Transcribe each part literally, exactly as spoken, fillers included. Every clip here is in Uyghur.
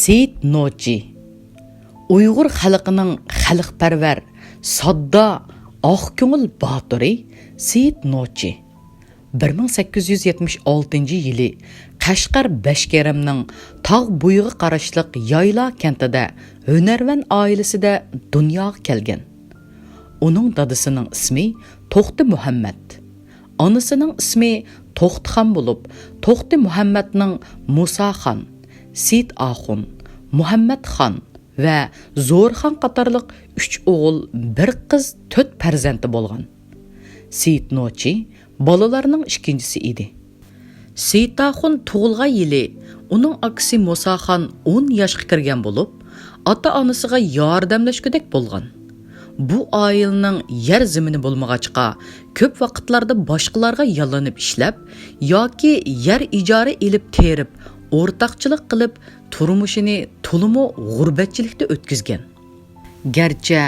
سېيىت نوچى، ئۇيغۇر خەلقىنىڭ خەلقپەرۋەر، ساددا، ئاق كۆڭۈل باتۇرى سېيىت نوچى. بىر مىڭ سەككىز يۈز يەتمىش ئالتىنچى يىلى قەشقەر بەشكېرەمنىڭ تاغ بويىغا قاراشلىق يايلا كەنتىدە ھۈنەرۋەن ئائىلىسىدە دۇنياغا كەلگەن. ئۇنىڭ دادىسىنىڭ ئىسمى توختى مۇھەممەد، ئانىسىنىڭ ئىسمى توختىخان بولۇپ، توختى مۇھەممەدنىڭ مۇساخان، سېيىت ئاخۇن، مۇھەممەدخان ۋە زورخان قاتارلىق ئۈچ ئوغۇل، بىر قىز، تۆت پەرزەنتى بولغان. سېيىت نوچى بالىلارنىڭ ئىككىنچىسى ئىدى. سېيىتئاخۇن تۇغۇلغان يىلى ئۇنىڭ ئاكىسى مۇساخان ئون ياشقا كىرگەن بولۇپ، ئاتا-ئانىسىغا ياردەملەشكۈدەك بولغان. بۇ ئائىلىنىڭ يەر زېمىنى بولمىغاچقا، كۆپ ۋاقىتلاردا باشقىلارغا ياللىنىپ ئىشلەپ ياكى يەر ئىجارە ئېلىپ تېرىپ، ئورتاقچىلىق قىلىپ، تۇرمۇشىنى تولىمۇ غۇربەتچىلىكتە ئۆتكۈزگەن. گەرچە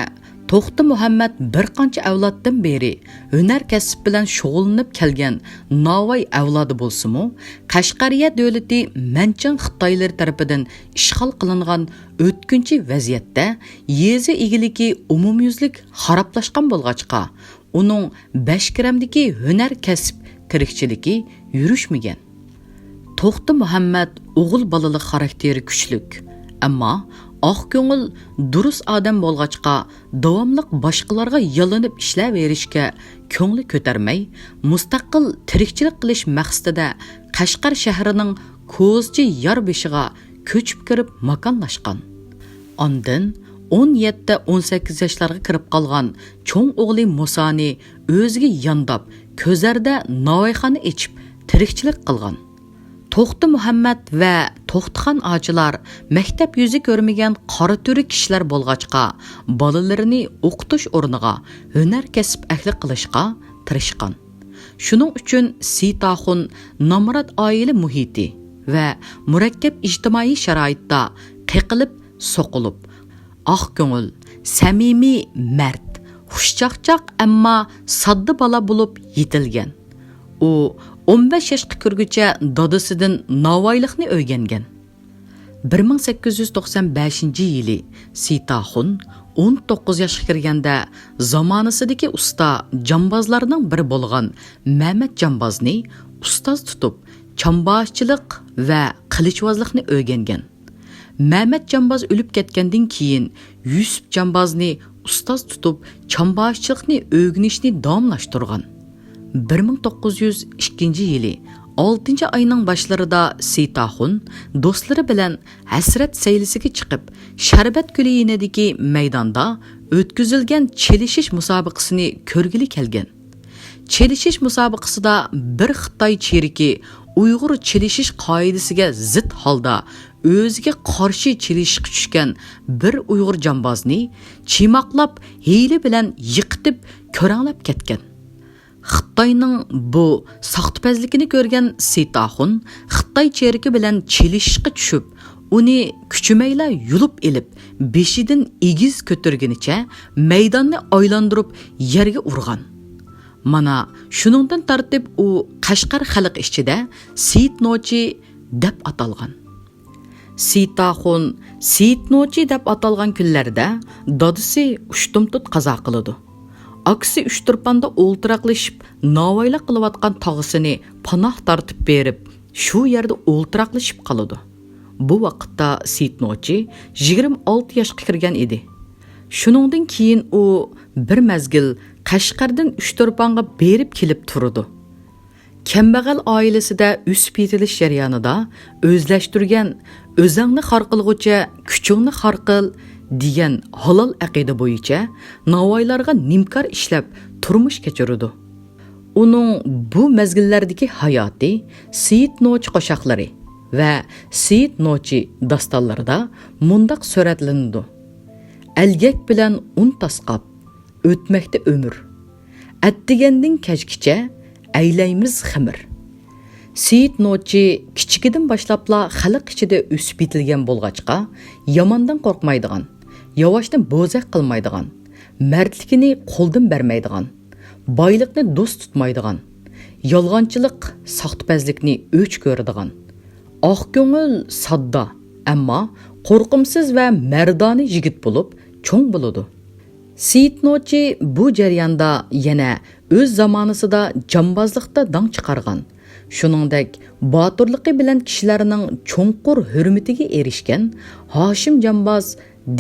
توختى مۇھەممەد بىر قانچە ئەۋلادتىن بېرى ھۈنەر كەسىپ بىلەن شۇغۇللىنىپ كەلگەن ناۋاي ئەۋلادى بولسىمۇ، قەشقەرىيە دۆلىتى مەنچىڭ خىتايلىرى تەرىپىدىن ئىشغال قىلىنغان ئۆتكۈنچى ۋەزىيەتتە يېزا ئىگىلىكى ئومۇميۈزلۈك خارابلاشقان بولغاچقا، ئۇنىڭ بەشكىرەمدىكى ھۈنەر كەسىپ تىرىكچىلىكى يۈرۈشمىگەن. توختى مۇھەممەد ئوغۇل بالىلىق خاراكتېرى كۈچلۈك، ئەمما ئاق كۆڭۈل، دۇرۇس ئادەم بولغاچقا، داۋاملىق باشقىلارغا ياللىنىپ ئىشلەۋېرىشكە كۆڭلى كۆتەرمەي، مۇستەقىل تىرىكچىلىك قىلىش مەقسىتىدە قەشقەر شەھىرىنىڭ كوزىچى يار بېشىغا كۆچۈپ كىرىپ ماكانلاشقان. ئاندىن ئون يەتتە، ئون سەككىز ياشلارغا كىرىپ قالغان چوڭ ئوغلى مۇسانى ئۆزىگە يانداپ، كۆزەردە ناۋايخانا ئېچىپ، تىرىكچىلىك قىلغان. توختى مۇھەممەد ۋە توختىخان ئاچىلار مەكتەپ يۈزى كۆرمىگەن قارا تۈرك كىشىلەر بولغاچقا، بالىلىرىنى ئوقۇتۇش ئورنىغا ھۈنەر كەسىپ ئەھلى قىلىشقا تىرىشقان. شۇنىڭ ئۈچۈن سېيىتئاخۇن نامرات ئائىلە مۇھىتى ۋە مۇرەككەپ ئىجتىمائىي شارائىتتا قېقىلىپ، سوقۇلۇپ، ئاق كۆڭۈل، سەمىمىي، مەرد، خۇشچاقچاق، ئەمما ساددا بالا بولۇپ يېتىلگەن. ئۇ ئون بەش ياشقا كىرگۈچە دادىسىدىن ناۋايلىقنى ئۆگەنگەن. بىر مىڭ سەككىز يۈز توقسان بەشىنچى يىلى سېيىتئاخۇن ئون توققۇز ياشقا كىرگەندە، زامانىسىدىكى ئۇستا جامبازلارنىڭ بىرى بولغان مەمەت جامبازنى ئۇستاز تۇتۇپ، چامبازچىلىق ۋە قىلىچۋازلىقنى ئۆگەنگەن. مەمەت جامباز ئۆلۈپ كەتكەندىن كېيىن، يۈسۈپ جامبازنى ئۇستاز تۇتۇپ، چامبازچىلىقنى ئۆگىنىشنى داۋاملاشتۇرغان. بىر مىڭ توققۇز يۈز ئىككىنچى يىلى ئالتىنچى ئاينىڭ باشلىرىدا سېيىتئاخۇن دوستلىرى بىلەن ھەسرەت سەيلىسىگە چىقىپ، شەربەت كۆلى يېنىدىكى مەيداندا ئۆتكۈزۈلگەن چېلىشىش مۇسابىقىسىنى كۆرگىلى كەلگەن. چېلىشىش مۇسابىقىسىدا بىر خىتاي چېرىكى ئۇيغۇر چېلىشىش قائىدىسىگە زىت ھالدا ئۆزىگە قارشى چېلىشىشقا چۈشكەن بىر ئۇيغۇر جامبازنى چىماقلاپ، ھىيلە بىلەن يىقىتىپ، كۆرەڭلەپ كەتكەن. خىتاينىڭ بۇ ساختىپەزلىكىنى كۆرگەن سېيىتئاخۇن خىتاي چېرىكى بىلەن چېلىشىشقا چۈشۈپ، ئۇنى كۈچىمەيلا يۇلۇپ ئېلىپ، بېشىدىن ئېگىز كۆتۈرگىنىچە مەيداننى ئايلاندۇرۇپ يەرگە ئۇرغان. مانا شۇنىڭدىن تارتىپ ئۇ قەشقەر خەلقى ئىچىدە سېيىت نوچى دەپ ئاتالغان. سېيىتئاخۇن سېيىت نوچى دەپ ئاتالغان كۈنلەردە دادىسى ئۇشتۇمتۇت قازا قىلىدۇ. ئاكىسى ئۇچتۇرپاندا ئولتۇراقلىشىپ ناۋايلىق قىلىۋاتقان تاغىسىنى پاناھ تارتىپ بېرىپ، شۇ يەردە ئولتۇراقلىشىپ قالىدۇ. بۇ ۋاقىتتا سېيىت نوچى يىگىرمە ئالتە ياشقا كىرگەن ئىدى. شۇنىڭدىن كېيىن ئۇ بىر مەزگىل قەشقەردىن ئۇچتۇرپانغا بېرىپ كېلىپ تۇرىدۇ. كەمبەغەل ئائىلىسىدە ئۆسۈپ يېتىلىش جەريانىدا ئۆزلەشتۈرگەن «ئۆزۈڭنى خار قىلغۇچە، كۈچۈڭنى خار قىل» دېگەن ھالال ئەقىدە بويىچە ناۋايلارغا نىمكار ئىشلەپ تۇرمۇش كەچۈرىدۇ. ئۇنىڭ بۇ مەزگىللەردىكى ھاياتى سېيىت نوچى قوشاقلىرى ۋە سېيىت نوچى داستانلىرىدا مۇنداق سۈرەتلىنىدۇ: ئەلگەك بىلەن ئۇن تاسقاپ، ئۆتمەكتە ئۆمۈر. ئەتىگەندىن كەچكىچە ئەيلەيمىز خېمىر. سېيىت نوچى كىچىكىدىن باشلاپلا خەلق ئىچىدە ئۆسۈپ يېتىلگەن بولغاچقا، ياماندىن قورقمايدىغان، ياۋاشنى بوزەك قىلمايدىغان، مەردلىكىنى قولدىن بەرمەيدىغان، بايلىقنى دوست تۇتمايدىغان، يالغانچىلىق، ساختىپەزلىكنى ئۆچ كۆرىدىغان، ئاق كۆڭۈل، ساددا، ئەمما قورقۇمسىز ۋە مەردانە يىگىت بولۇپ چوڭ بولىدۇ. سېيىت نوچى بۇ جەرياندا يەنە ئۆز زامانىسىدا جامبازلىقتا داڭ چىقارغان، شۇنىڭدەك باتۇرلۇقى بىلەن كىشىلەرنىڭ چوڭقۇر ھۆرمىتىگە ئېرىشكەن ھاشىم جامباز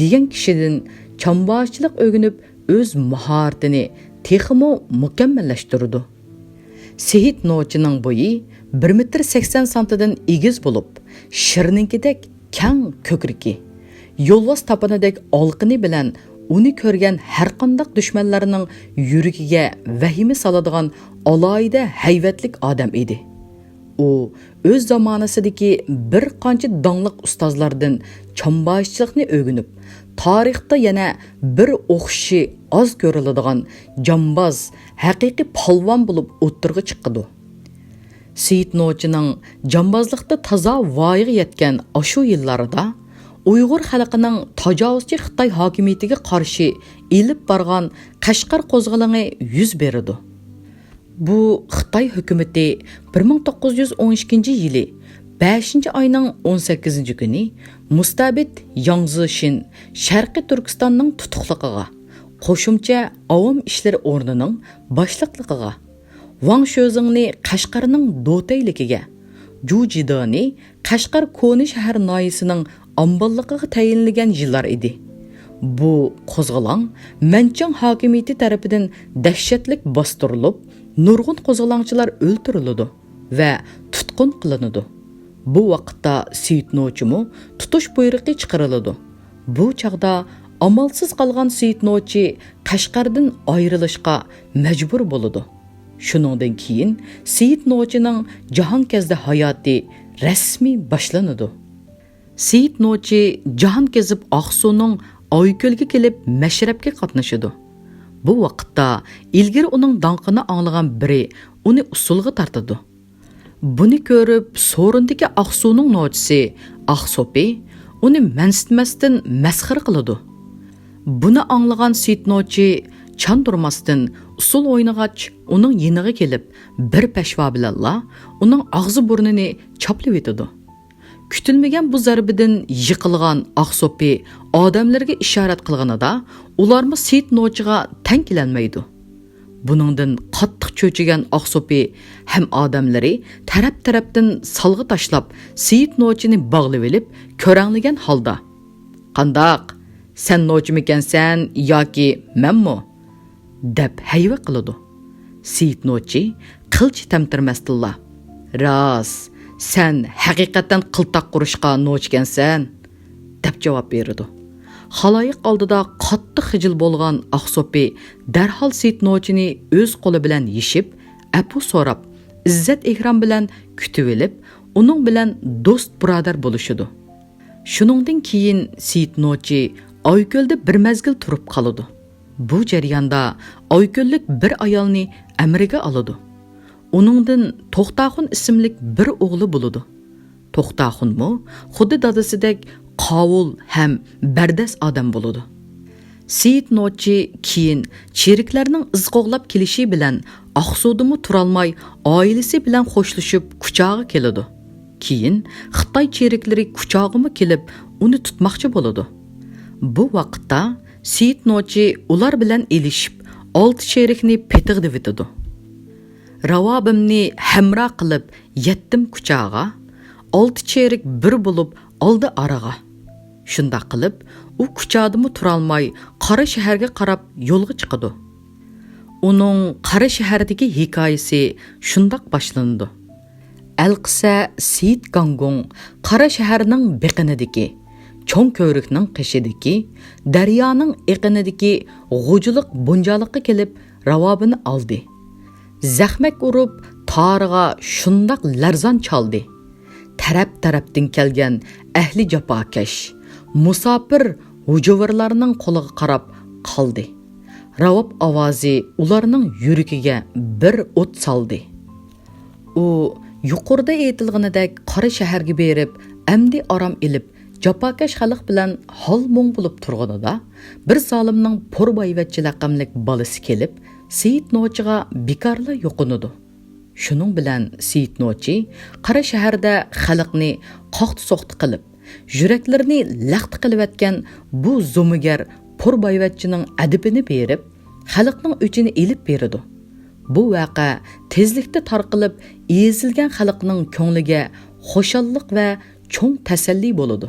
دېگەن كىشىدىن چامبازچىلىق ئۆگىنىپ، ئۆز ماھارىتىنى تېخىمۇ مۇكەممەللەشتۈرىدۇ. سېيىت نوچىنىڭ بويى بىر مېتىر سەكسەن سانتىدىن ئېگىز بولۇپ، شىرنىڭكىدەك كەڭ كۆكرىكى، يولۋاس تاپىنىدەك ئالىقىنى بىلەن ئۇنى كۆرگەن ھەرقانداق دۈشمەنلەرنىڭ يۈرىكىگە ۋەھىمە سالىدىغان ئالاھىدە ھەيۋەتلىك ئادەم ئىدى. ئۇ ئۆز زامانىسىدىكى بىر قانچە داڭلىق ئۇستازلاردىن چامبازچىلىقنى ئۆگىنىپ، تارىختا يەنە بىر ئوخشىشى ئاز كۆرۈلىدىغان جامباز، ھەقىقىي پالۋان بولۇپ ئوتتۇرىغا چىقىدۇ. سېيىت نوچىنىڭ جامبازلىقتا تازا ۋايىغا يەتكەن ئاشۇ يىللاردا ئۇيغۇر خەلقىنىڭ تاجاۋۇزچى خىتاي ھاكىمىيىتىگە قارشى ئېلىپ بارغان قەشقەر قوزغىلىڭى يۈز بېرىدۇ. بۇ خىتاي ھۆكۈمىتى بىر مىڭ توققۇز يۈز ئون ئىككىنچى يىلى بەشىنچى ئاينىڭ ئون سەككىزىنچى كۈنى مۇستەبىت ياڭ زېشىن شەرقىي تۈركىستاننىڭ تۇتۇقلۇقىغا، قوشۇمچە ئاۋام ئىشلىرى ئورنىنىڭ باشلىقلىقىغا، ۋاڭ شۆزىڭنى قەشقەرنىڭ دوتەيلىكىگە، جۇ جىدېنى قەشقەر كونا شەھەر ناھىيىسىنىڭ ئامباللىقىغا تەيىنلىگەن يىللار ئىدى. بۇ قوزغىلاڭ مەنچىڭ ھاكىمىيىتى تەرىپىدىن دەھشەتلىك باستۇرۇلۇپ، نۇرغۇن قوزغىلاڭچىلار ئۆلتۈرۈلىدۇ ۋە تۇتقۇن قىلىنىدۇ. بۇ ۋاقىتتا سېيىت نوچىمۇ تۇتۇش بۇيرۇقى چىقىرىلىدۇ. بۇ چاغدا ئامالسىز قالغان سېيىت نوچى قەشقەردىن ئايرىلىشقا مەجبۇر بولىدۇ. شۇنىڭدىن كېيىن سېيىت نوچىنىڭ جاھانكەزدى ھاياتى رەسمىي باشلىنىدۇ. سېيىت نوچى جاھان كېزىپ ئاقسۇنىڭ ئايكۆلگە كېلىپ مەشرەپكە قاتنىشىدۇ. بۇ ۋاقىتتا ئىلگىرى ئۇنىڭ داڭقىنى ئاڭلىغان بىرى ئۇنى ئۇسسۇلغا تارتىدۇ. بۇنى كۆرۈپ سورۇندىكى ئاقسۇنىڭ نوچىسى ئاقسوپى ئۇنى مەنسىتمەستىن مەسخىرە قىلىدۇ. بۇنى ئاڭلىغان سېيىت نوچى چاندۇرماستىن ئۇسسۇل ئوينىغاچ ئۇنىڭ يېنىغا كېلىپ بىر پەشۋا بىلەنلا ئۇنىڭ ئاغزى بۇرنىنى چاپلىۋېتىدۇ. كۈتۈلمىگەن بۇ زەربىدىن يىقىلغان ئاقسوپى ئادەملىرىگە ئىشارەت قىلغىنىدا ئۇلارمۇ سېيىت نوچىغا تەڭ كېلەلمەيدۇ. بۇنىڭدىن قاتتىق چۆچۈگەن ئاقسوپى ھەم ئادەملىرى تەرەپ-تەرەپتىن سالغا تاشلاپ سېيىت نوچىنى باغلىۋېلىپ كۆرەڭلىگەن ھالدا، قانداق؟ سەن نوچىمىكەنسەن ياكى مەنمۇ؟ دەپ ھەيۋە قىلىدۇ. سېيىت نوچى قىلچە تەمتىرىمەستىنلا، راست، سەن ھەقىقەتەن قىلتاق قۇرۇشقا نوچىكەنسەن، دەپ جاۋاب بېرىدۇ. خالايىق ئالدىدا قاتتىق خىجىل بولغان ئاقسوپى دەرھال سېيىت نوچىنى ئۆز قولى بىلەن يېشىپ، ئەپۇ سوراپ، ئىززەت ئېھرام بىلەن كۈتۈۋېلىپ، ئۇنىڭ بىلەن دوست بۇرادەر بولۇشىدۇ. شۇنىڭدىن كېيىن سېيىت نوچى ئايكۆلدە بىر مەزگىل تۇرۇپ قالىدۇ. بۇ جەرياندا ئايكۆللۈك بىر ئايالنى ئەمرىگە ئالىدۇ. ئۇنىڭدىن توختاخۇن ئىسىملىك بىر ئوغلى بولىدۇ. توختاخۇنمۇ خۇددى دادىسىدەك قاۋۇل ھەم بەردەس ئادەم بولىدۇ. سېيىت نوچى كېيىن چېرىكلەرنىڭ ئىز قوغلاپ كېلىشى بىلەن ئاقسۇدىمۇ تۇرالماي ئائىلىسى بىلەن خوشلىشىپ كۇچاغا كېلىدۇ. كېيىن خىتاي چېرىكلىرى كۇچاغىمۇ كېلىپ ئۇنى تۇتماقچى بولىدۇ. بۇ ۋاقىتتا سېيىت نوچى ئۇلار بىلەن ئېلىشىپ ئالتە چېرىكنى پېتىغدىۋېتىدۇ. راۋابىمنى ھەمراھ قىلىپ يەتتىم كۇچاغا، ئالتە چېرىك بىر بولۇپ ئالدى ئارىغا. شۇنداق قىلىپ ئۇ كۇچادىمۇ تۇرالماي قارا شەھەرگە قاراپ يولغا چىقىدۇ. ئۇنىڭ قارا شەھەردىكى ھېكايىسى شۇنداق باشلىنىدۇ. ئەلقىسە سېيىت گاڭگۇڭ قارا شەھەرنىڭ بېقىنىدىكى، چوڭ كۆۋرۈكنىڭ قېشىدىكى، دەريانىڭ ئېقىنىدىكى غوجىلىق بۇنجالىققا كېلىپ راۋابىنى ئالدى. زەخمەك ئۇرۇپ تارىغا شۇنداق لەرزان چالدى. تەرەپ-تەرەپتىن كەلگەن ئەھلى جاپاكەش، مۇساپىر ھۇجۇۋېرلارنىڭ قولىغا قاراپ قالدى. راۋاب ئاۋازى ئۇلارنىڭ يۈرىكىگە بىر ئوت سالدى. ئۇ يۇقىرىدا ئېيتىلغىنىدەك قارا شەھەرگە بېرىپ، ئەمدى ئارام ئېلىپ، جاپاكەش خەلق بىلەن ھال-مۇڭ بولۇپ تۇرغىنىدا، بىر زالىمنىڭ پور بايۋەچچە لەقەملىك بالىسى كېلىپ، سېيىت نوچىغا بىكارلا يوقۇنىدۇ. شۇنىڭ بىلەن سېيىت نوچى قارا شەھەردە خەلقنى قاقتى-سوقتى قىلىپ، يۈرەكلىرىنى لەختە قىلىۋەتكەن بۇ زومىگەر پور بايۋەچچىنىڭ ئەدىپىنى بېرىپ، خەلقنىڭ ئۆچىنى ئېلىپ بېرىدۇ. بۇ ۋەقە تېزلىكتە تارقىلىپ، ئېزىلگەن خەلقنىڭ كۆڭلىگە خۇشاللىق ۋە چوڭ تەسەللى بولىدۇ.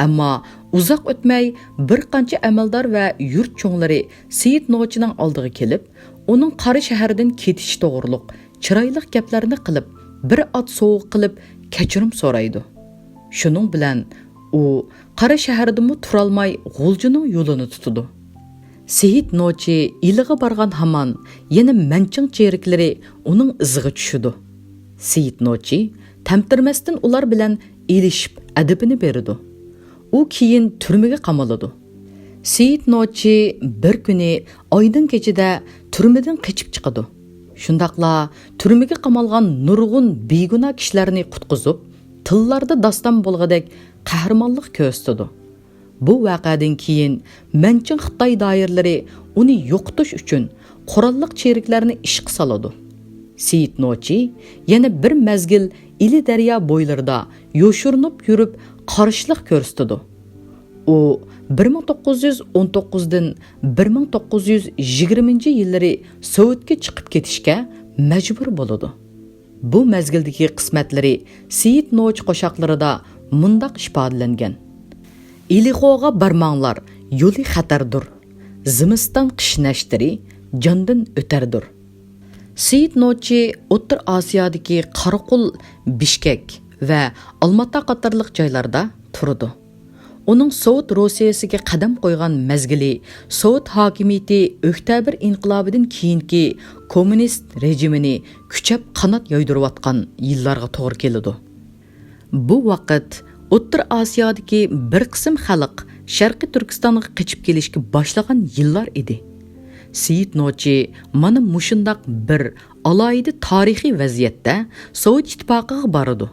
ئەمما ئۇزاق ئۆتمەي، بىر قانچە ئەمەلدار ۋە يۇرت چوڭلىرى سېيىت نوچىنىڭ ئالدىغا كېلىپ، ئۇنىڭ قاراشەھەردىن كېتىشى توغرۇلۇق چىرايلىق گەپلەرنى قىلىپ، بىر ئات سوۋغا قىلىپ، كەچۈرۈم سورايدۇ. شۇنىڭ بىلەن ئۇ قاراشەھەردىمۇ تۇرالماي، غۇلجىنىڭ يولىنى تۇتىدۇ. سېيىت نوچى ئىلىغا بارغان ھامان يەنە مەنچىڭ چېرىكلىرى ئۇنىڭ ئىزىغا چۈشىدۇ. سېيىت نوچى تەمتىرىمەستىن ئۇلار بىلەن ئېلىشىپ، ئەدىپىنى بېرىدۇ. ئۇ كېيىن تۈرمىگە قامىلىدۇ. سېيىت نوچى بىر كۈنى ئايدىڭ كېچىدە تۈرمىدىن قېچىپ چىقىدۇ. شۇنداقلا تۈرمىگە قامالغان نۇرغۇن بىگۇناھ كىشىلەرنى قۇتقۇزۇپ، تىللاردا داستان بولغۇدەك قەھرىمانلىق كۆرسىتىدۇ. بۇ ۋەقەدىن كېيىن مەنچىڭ خىتاي دائىرىلىرى ئۇنى يوقىتىش ئۈچۈن قوراللىق چېرىكلەرنى ئىشقا سالىدۇ. سېيىت نوچى يەنە بىر مەزگىل ئىلى دەريا بويلىرىدا يوشۇرۇنۇپ يۈرۈپ قارشىلىق كۆرسىتىدۇ. ئۇ بىر مىڭ توققۇز يۈز ئون توققۇزدىن بىر مىڭ توققۇز يۈز يىگىرمىنچى يىللىرى سوۋېتكە چىقىپ كېتىشكە مەجبۇر بولىدۇ. بۇ مەزگىلدىكى قىسمەتلىرى سېيىت نوچى قوشاقلىرىدا مۇنداق ئىپادىلەنگەن: «ئىلىخوغا بارماڭلار، يولى خەتەردۇر. زىمىستان قىش نەشتىرى جاندىن ئۆتەردۇر.» سېيىت نوچى ئوتتۇرا ئاسىيادىكى قاراقۇل، بىشكەك ۋە ئالماتا قاتارلىق جايلاردا تۇرىدۇ. ئۇنىڭ سوۋېت روسىيەسىگە قەدەم قويغان مەزگىلى سوۋېت ھاكىمىيىتى ئۆكتەبىر ئىنقىلابىدىن كېيىنكى كوممۇنىست رېجىمىنى كۈچەپ قانات يايدۇرۇۋاتقان يىللارغا توغرا كېلىدۇ. بۇ ۋاقىت ئوتتۇرا ئاسىيادىكى بىر قىسىم خەلق شەرقىي تۈركىستانغا قېچىپ كېلىشكە باشلىغان يىللار ئىدى. سېيىت نوچى مانا مۇشۇنداق بىر ئالاھىدە تارىخىي ۋەزىيەتتە سوۋېت ئىتتىپاقىغا بارىدۇ.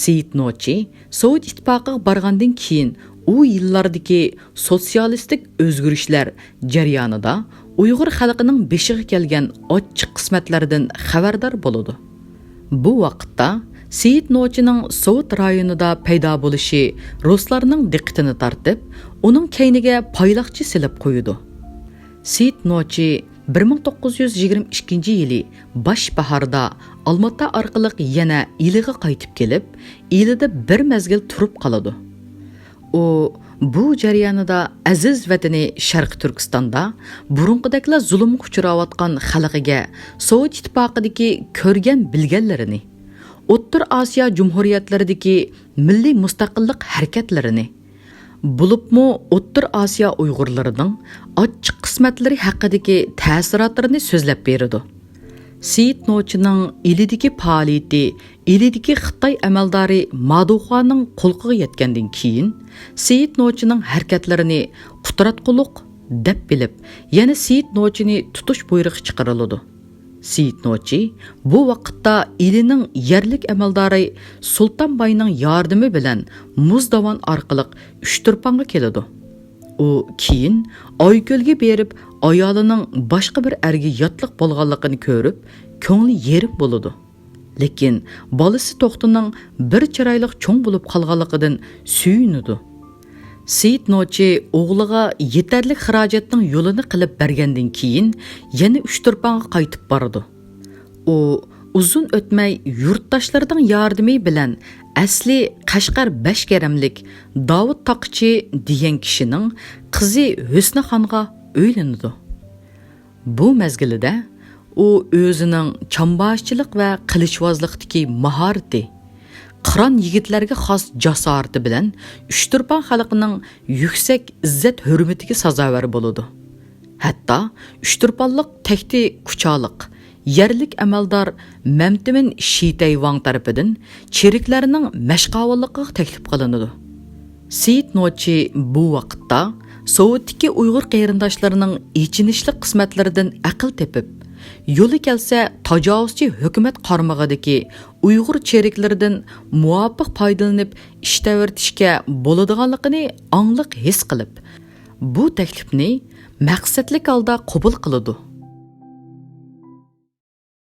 سېيىت نوچى سوۋېت ئىتتىپاقىغا بارغاندىن كېيىن، ئۇ يىللاردىكى سوتسىيالىستىك ئۆزگىرىشلەر جەريانىدا ئۇيغۇر خەلقىنىڭ بېشىغا كەلگەن ئاچچىق قىسمەتلەردىن خەۋەردار بولىدۇ. بۇ ۋاقىتتا سېيىت نوچىنىڭ سوۋېت رايونىدا پەيدا بولۇشى رۇسلارنىڭ دىققىتىنى تارتىپ، ئۇنىڭ كەينىگە پايلاقچى سېلىپ قويىدۇ. سېيىت نوچى بىر مىڭ توققۇز يۈز يىگىرمە ئىككىنچى يىلى باش باھاردا ئالماتا ئارقىلىق يەنە ئىلىغا قايتىپ كېلىپ، ئىلىدا بىر مەزگىل تۇرۇپ قالىدۇ. ئۇ بۇ جەريانىدا ئەزىز ۋەتىنى شەرقىي تۈركىستاندا بۇرۇنقىدەكلا زۇلۇمغا ئۇچراۋاتقان خەلقىگە سوۋېت ئىتتىپاقىدىكى كۆرگەن بىلگەنلىرىنى، ئوتتۇرا ئاسىيا جۇمھۇرىيەتلىرىدىكى مىللىي مۇستەقىللىق ھەرىكەتلىرىنى، بولۇپمۇ ئوتتۇرا ئاسىيا ئۇيغۇرلىرىنىڭ ئاچچىق قىسمەتلىرى ھەققىدىكى تەسىراتلىرىنى سۆزلەپ بېرىدۇ. سېيىت نوچىنىڭ ئىلىدىكى پائالىيىتى ئىلىدىكى خىتاي ئەمەلدارى مادۇخۇانىڭ قۇلىقىغا يەتكەندىن كېيىن، سېيىت نوچىنىڭ ھەرىكەتلىرىنى قۇتراتقۇلۇق دەپ بىلىپ، يەنە سېيىت نوچىنى تۇتۇش بۇيرۇقى چىقىرىلىدۇ. سېيىت نوچى بۇ ۋاقىتتا ئىلىنىڭ يەرلىك ئەمەلدارى سۇلتان باينىڭ ياردىمى بىلەن مۇز داۋان ئارقىلىق ئۇچتۇرپانغا كېلىدۇ. ئۇ كېيىن ئايكۆلگە بېرىپ، ئايالىنىڭ باشقا بىر ئەرگە ياتلىق بولغانلىقىنى كۆرۈپ، كۆڭلى يېرىم بولىدۇ. لېكىن بالىسى توختىنىڭ بىر چىرايلىق چوڭ بولۇپ قالغانلىقىدىن سۆيۈنىدۇ. سېيىت نوچى ئوغلىغا يېتەرلىك خىراجەتنىڭ يولىنى قىلىپ بەرگەندىن كېيىن، يەنە ئۇچتۇرپانغا قايتىپ بارىدۇ. ئۇ ئۇزۇن ئۆتمەي يۇرتداشلىرىنىڭ ياردىمى بىلەن ئەسلى قەشقەر بەشكەرەملىك داۋۇت تاقىچى دېگەن كىشىنىڭ قىزى ھۆسنىخانغا ئۆيلىنىدۇ. بۇ مەزگىلىدە ئۇ ئۆزىنىڭ چامباشچىلىق ۋە قىلىچۋازلىقتىكى ماھارىتى، قىران يىگىتلەرگە خاس جاسارىتى بىلەن ئۇچتۇرپان خەلقىنىڭ يۈكسەك ئىززەت-ھۆرمىتىگە سازاۋەر بولىدۇ. ھەتتا ئۇچتۇرپانلىق تەكتى كۇچالىق يەرلىك ئەمەلدار مەمتىمىن شىتەي ۋاڭ تەرىپىدىن چېرىكلەرنىڭ مەشقاۋۇللۇقىغا تەكلىپ قىلىنىدۇ. سېيىت نوچى بۇ ۋاقىتتا سوۋېتتىكى ئۇيغۇر قېرىنداشلىرىنىڭ ئېچىنىشلىق قىسمەتلىرىدىن ئەقىل تېپىپ، يولى كەلسە تاجاۋۇزچى ھۆكۈمەت قارمىقىدىكى ئۇيغۇر چېرىكلىرىدىن مۇۋاپىق پايدىلىنىپ ئىش تەۋرىتىشكە بولىدىغانلىقىنى ئاڭلىق ھېس قىلىپ، بۇ تەكلىپنى مەقسەتلىك ھالدا قوبۇل قىلىدۇ.